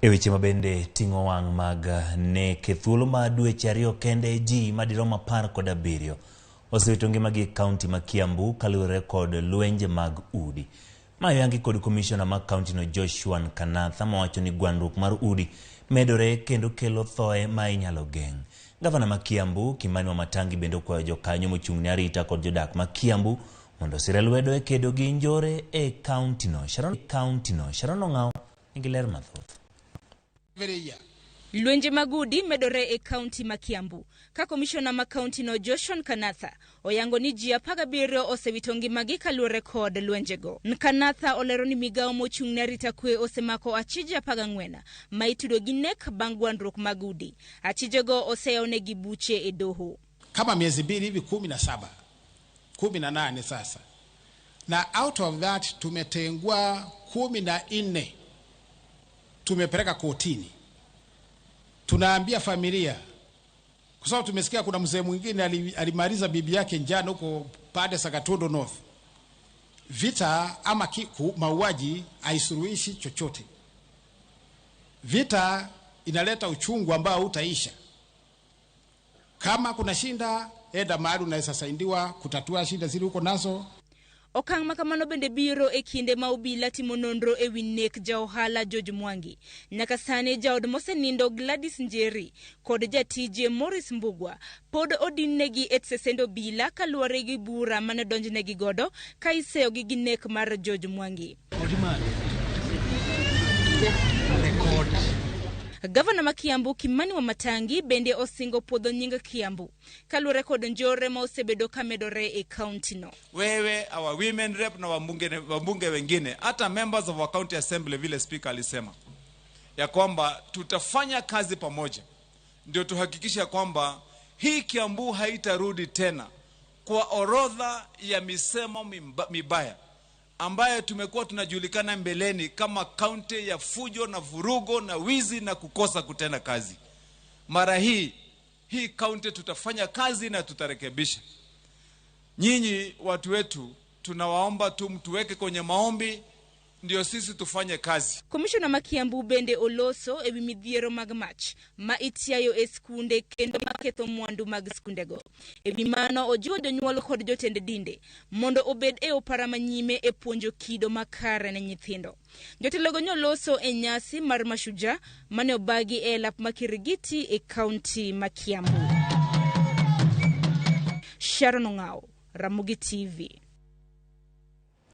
E weche ma bende ting'o wang' mag nek e thuolo ma dweche ariyo kende ji madirom 17 osewito ngimagi e kaunti ma Kiambu kaluwore kod lwenje mag udi. Ma oyangi kod komishona ma kauntino Joshua Nkanatha mawacho ni gwandruok mar udi medore kendo kelo thoe ma inyalo geng'. Gavana ma Kiambu Kimani Wamatangi bende okwayo jokanyo mochung' ne arita kod jodak ma Kiambu mondo osire lwedo e kedo gi njore e kauntino. Sharon, kauntino. Sharon Ong'aw nigi ler mathoth. Lwenje mag udi medore e kaunti ma Kiambu ka komishona ma kauntino Joshua Nkanatha oyango ni ji 17 osewito ngimagi kaluwore kod lwenjego. Nkanatha olero ni migawo mochung' ne arita kwe osemako achije 14 ma itudo gi nek bang' gwandruok mag udi. Achijego oseyawnegi buche e doho. Kama miezi 2 hivi 17, 18 sasa, na out of that tumetengua 14 tumepeleka kotini. Tunaambia familia, kwa sababu tumesikia kuna mzee mwingine alimaliza bibi yake njano huko pande za Gatundu North. Vita ama mauaji haisuluhishi chochote. Vita inaleta uchungu ambao hutaisha. Kama kuna shinda, enda mahali unaweza saidiwa kutatua shida zile uko nazo. Okang' ma kamano bende biro e kinde ma obila timo nonro e wi nek ja ohala George Mwangi. Nyaka sani jaod mosenindo Gladys Njeri kod jatije Morris Mbugua pod odinnegi e sesend obila kaluwore gi bura mane donjnegi godo ka iseyogi gi nek mar George Mwangi. Gavana ma Kiambu Kimani Wamatangi bende osingo puodho nying Kiambu kaluwore kod njore ma osebedo ka medore e kaunti no. Wewe, our women rep na wabunge wengine, hata members of our county assembly, vile speaker alisema ya kwamba tutafanya kazi pamoja ndio tuhakikishe kwamba hii Kiambu haitarudi tena kwa orodha ya misemo mibaya ambayo tumekuwa tunajulikana mbeleni kama kaunti ya fujo na vurugo na wizi na kukosa kutenda kazi. Mara hii kaunti tutafanya kazi na tutarekebisha. Nyinyi watu wetu tunawaomba tu mtuweke kwenye maombi ndio sisi tufanye kazi. Komishona ma Kiambu bende oloso ewi midhiero mag mach ma itiayo e skunde kendo maketho mwandu mag skundego. Ewi mano ojiwo jonyuol kod jotend dinde mondo obed e opara manyime e puonjo kido makare ne nyithindo. Jotelogo nyoloso e nyasi mar Mashujaa mane obagi e lap ma Kirigiti e kaunti ma Kiambu. Sharon Ong'aw, Ramogi TV.